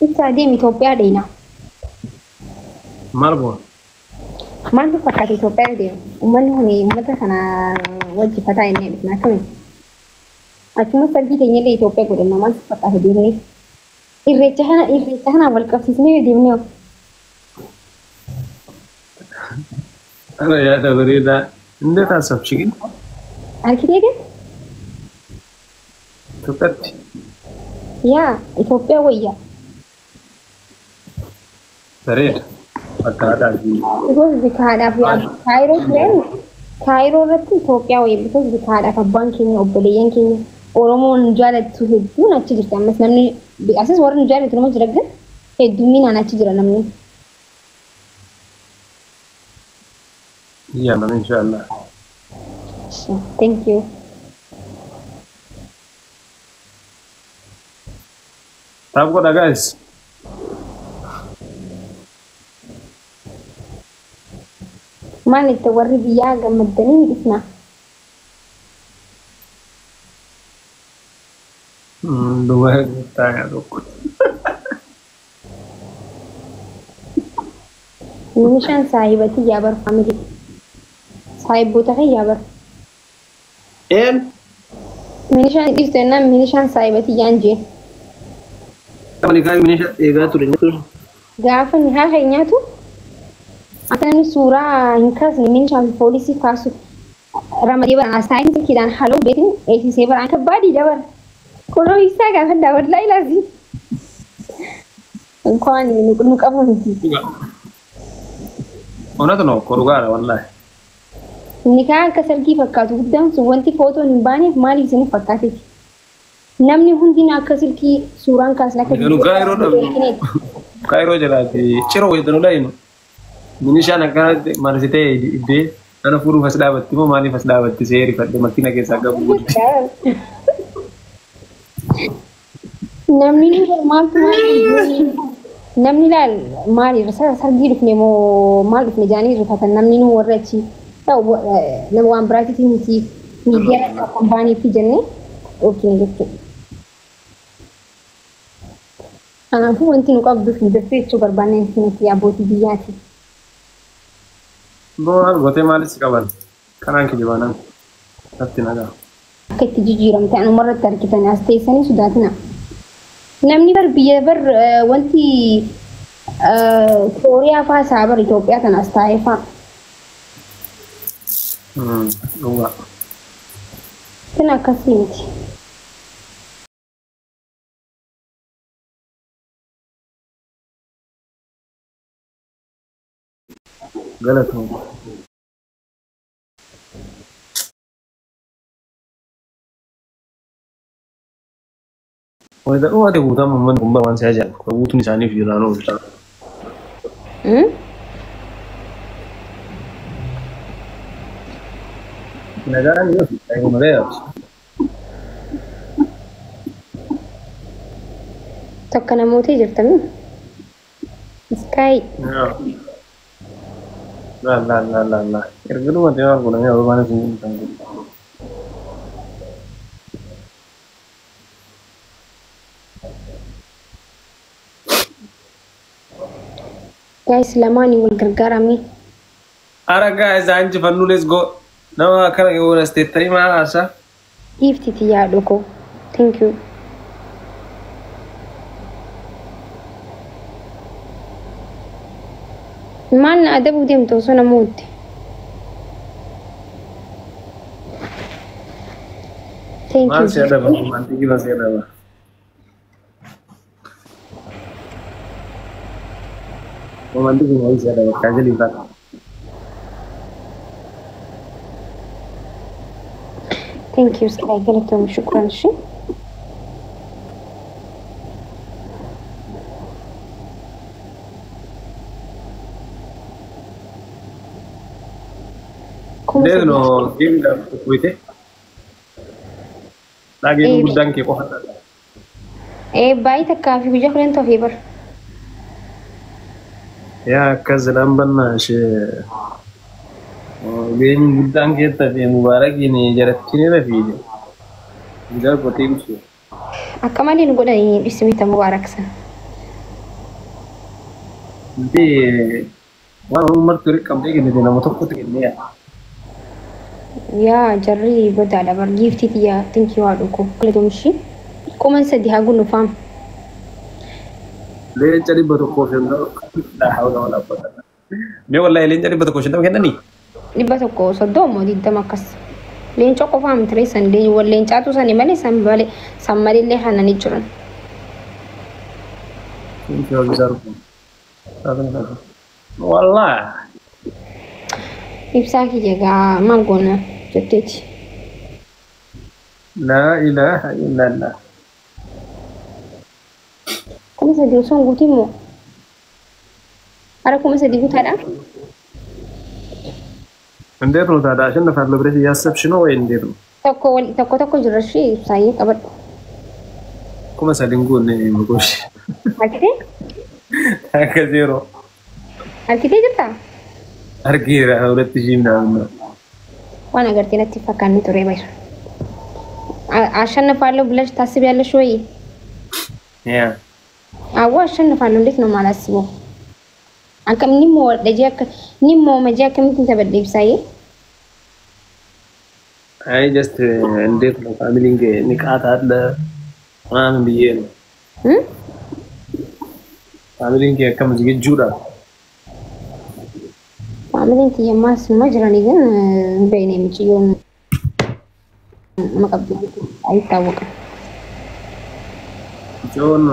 Ibsaa deemi Itoophiyaa deena. Maal goona? Maaltu fakkaata Itoophiyaa deemu? Uummanni kun uummata kana wajji fataa inni dhufna akkamiin? Achuma sargii keenya illee Itoophiyaa godhanna maaltu fakkaata deemnee? Irreecha kana wal qabsiisnee deemnee of. Ana yaada bareedaa. እንዴት አሰብሽ ግን? Argitee ግን Itoophiyaatti. Yaa Itoophiyaa wayya. Bareeda. Bakka aadaa fi Because bika haadhaaf Kaayiroo tureen Kaayiroo irratti Itoophiyaa wayya, because bika haadhaaf abbaan keenya, obboleeyyan keenya, Oromoon nu jaalattu hedduun achi jirti. Ammas namni asis warri nu jaalatu nama jira, ግን hedduminaan achi jira namni. Yaamame inshallah. Thank you. Tap godha, guys. Maal itti warri biyyaa gammaddanii ni dhufna. Dubara taa'aa tokko. Meeshaan saahibatii yaa bar family. Saahiboota kan yaa bar. Een? Meeshaan dhiiftu jennaan meeshaan saahibatii yaan jee. Malikaa meeshaa eegaa ture inni ture. Gaafa ni haa nyaatu akka namni suuraa hin kaasne meeshaan poolisii kaasu ramadee bara saayinsii haloo beekin eegsisee bara akka baadii dabar. Kunoo isaa gaafa daawwadlaa ilaasi. እንኳን nu qabu miti. እውነት ነው እኮ dhugaadha wallahi. Nikaa akka sargii fakkaatu guddaan sun wanti footoon hin baaneef maaliif isin fakkaateeti? Namni hundinuu akka silkii suuraan kaasne akka Nu Kaayiroo dhabne. Kaayiroo jalaati ciroo wayitanu dhayinu. Minishaan akkanatti marsitee iddee kana fuudhuuf as dhaabatti moo maaliif as dhaabatti seeri fadhe makiina keessaa qabu guddi. Namni ni maaltu maal namni laal maali sargii dhufne moo maal dhufne jaanii rifatan. Namni nu warra achi ta'u nama waan biraatiif miti, miidiyaa irratti akka hin baaneef jennee dhufne jechuudha. Kanaafuu wanti nu qabduuf hin jirtu jechuu barbaanne nuti abbootii biyyaati. Boo gootee maalis qaban kanaan kijibaanan natti nagaa. Akka itti jijjiiramte anuma irratti argitan as teessanii sodaatina. Namni bar biyya bar wanti Kooriyaa faa isaa bar Itoophiyaa kana as taa'ee faa. Dhugaa. Kun akkasii miti. Galatoo. Wayita dhumaate guutaan uummanni kun waan si ajaa'ibu guutuun isaaniif jiraan oolu. Nagaan yoo fi malee yaabsu. Tokko namoota jirtanii? Sky. La la la la la. Erga dhumate maal godhamee ababaan isin kan godhu. Guys, lamaanii wal gargaaramee. Ara guys, injifannu, let's go. Nama akkana yoo asteettanii maal haasaa? Giiftiti yaadhu koo. Thank you. Maal na adabuu deemtu osoo namootti? Thank Maal si you. adaba? Romantikii si adaba. Romantikii wayii si adaba kaajilii fa'a. Thank you. Sky galatoom, shukran shi. Kuma እንዴት sadii. ነው game qophooyte? Dhageenya guddaan kee qofa. Ee, baay'ee takkaa fi guyyaa 10 hafee bara. Yaa akkas jedhan bannaa ishee geenyi guddaan kee tafe mubaarakiin jarattiin irra fiide. Guyyaa qotee ibsu. Akka malee nu godhanii ibsimita mubaarak sana. እንዴ waan uummattu riqqamtee kennite nama tokkotti kennee Yaa jarri badaadha bar giiftii tiyya tinkii waa dhugu. Galatoomshi. 3000 haa gunnufaam. Leenca 150 laa hawla walaa quwwata. Mee wallahi leenca 150 kennanii? 130 20 akkas. Leenca qofaa miti ree san leencaatu sani malee san malee san maleellee hananii jiran. Wallahi. Ibsaa kiyya gaa maal goona jetteeti. Laa ilaaha illallah. 3000 osoo hin guutin moo? Hara 3000 guutaadha? እንዴት ነው ታዲያ አሸንፋለሁ ብለሽ እያሰብሽ ነው ወይ እንዴት ነው? Tokko wal tokko tokko jirra ishee ibsaayyee qabadhu. 3000 guunne maqoosh. Harkitee? Akka zeeroo. Harkitee jirtaa? Argeera ሁለት ሺህ ምናምን ነው። Waan agartee natti fakkaanni ture bayra. አሸንፋለሁ ብለሽ ታስቢያለሽ ወይ? ያ አዎ አሸንፋለሁ። እንዴት ነው የማላስበው? Akkam ni mo'adha jee akka ni mo'ama jee akkamittiin taphadhe ibsaayee? አይ just እንዴት ነው family ንቃት አለ ምናምን ብዬ ነው። Familyn kee akkam ዝግጁudha? Faamiliin kiyyammaas numa jiranii ግን hin beekne mucayyoon nama qabdi አይታወቅም። Mucayyoon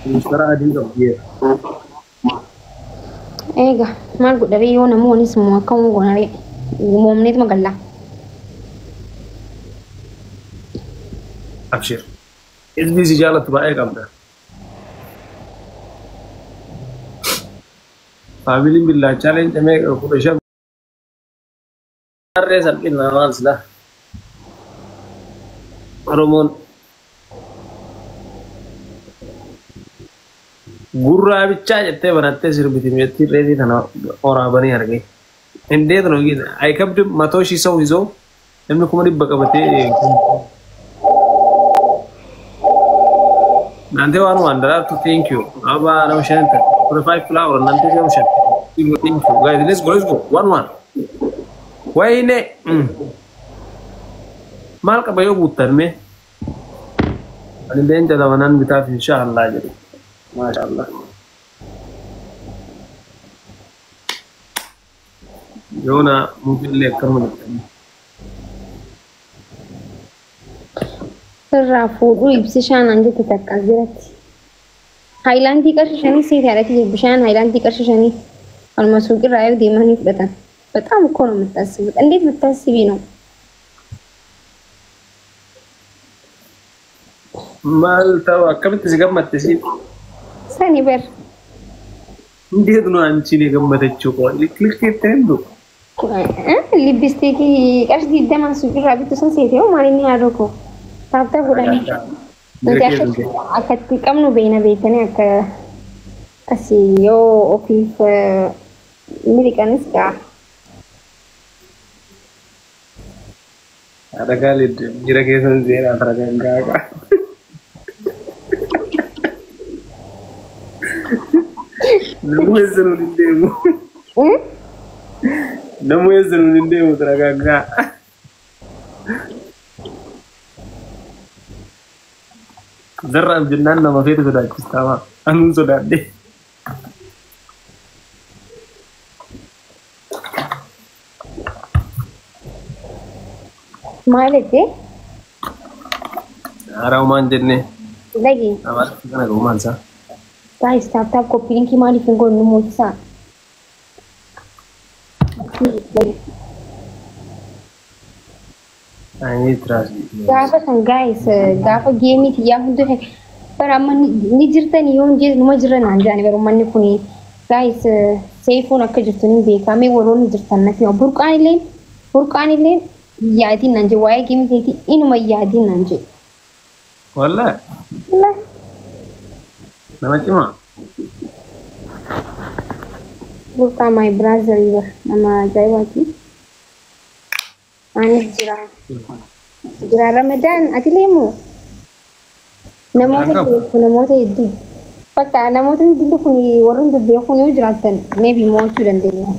ministeera adii qabdi. Egaa maal godharee yoo namoonnis immoo akkam goonaree moomneetuma gallaa. Abshir. Hizbii si jaalatu baay'ee qabda. Faamiliin billaachaa leenca meeqa 15 harree salphina maal sila. Oromoon gurraa bichaa jettee banattee sirbiti mi'attii reetii tana waraabanii arge. እንዴት ነው ግን አይከብድም? 100,000 ሰው ይዞ namni 100,000 qabatee እናንተ one one ደራርቱ thank you አባ nama shanta 15 flower እናንተ nama shan thank you guys, let's go, let's go, one one. ወይኔ maal qaba yoo guuttan mee ani leenca lama nan bitaaf inshaallah jedhe maashaallah yoona muufillee akkanuma jettanii Sirraa fuudhuu ibsi shaanaan jette takka as biratti. Haayilaandii qarshii shanii seeti haadhati bishaan haayilaandii qarshii shanii walumaa suuqirraa yoo deemanii fudhatan. በጣም እኮ ነው የምታስቡት። እንዴት ብታስቢ ነው? Maal ta'u akkamitti si gammatte si? Sani bar እንዴት ነው አንቺን የገመተችው? ቆይ ልክ ልክ የት Lipstickii qarshii 20 suuqirraa bittu san seete hoo maal inni haadha koo taaptaa godhanii. Nuti akka itti qabnu beena beektanii akka akkasii yoo ofiif miliqanis ga'a. Haadha Kaalid jira keessan seenaa taragangaa. Namuu eessanuun hin deemu. Namuu eessanuun hin deemu taragangaa. Zarraaf jennaan nama feete sodaachistaa anuun sodaadhe. Maal jettee? Haaraa uumaan jennee. Dhagi. Abaatti kana uumaan isaa. Guys, tap tap copy linkii maaliif hin godhu mootisaa? Ani tiraas. Gaafa san guys, gaafa gameii xiyyaa hunda bara amma ni jirtanii yoo hin numa jirra naan jedhani bara uummanni kun guys seefuun akka jirtu ni beekamee warroonni jirtan natti hima. Burqaan illee yaadiin naan jedhe waa'ee gameii keetii inuma yaadiin naan jedhe. Wallahi nama cimaa. Burqaa my brother nama ajaa'ibaati. Anis jira. Jira Ramadaan ati leemu namoota hedduu namoota hedduu. Bakka namootni dilli kun warri hundi beekuun yoo jiraatan maybe mo'achuu dandeenya.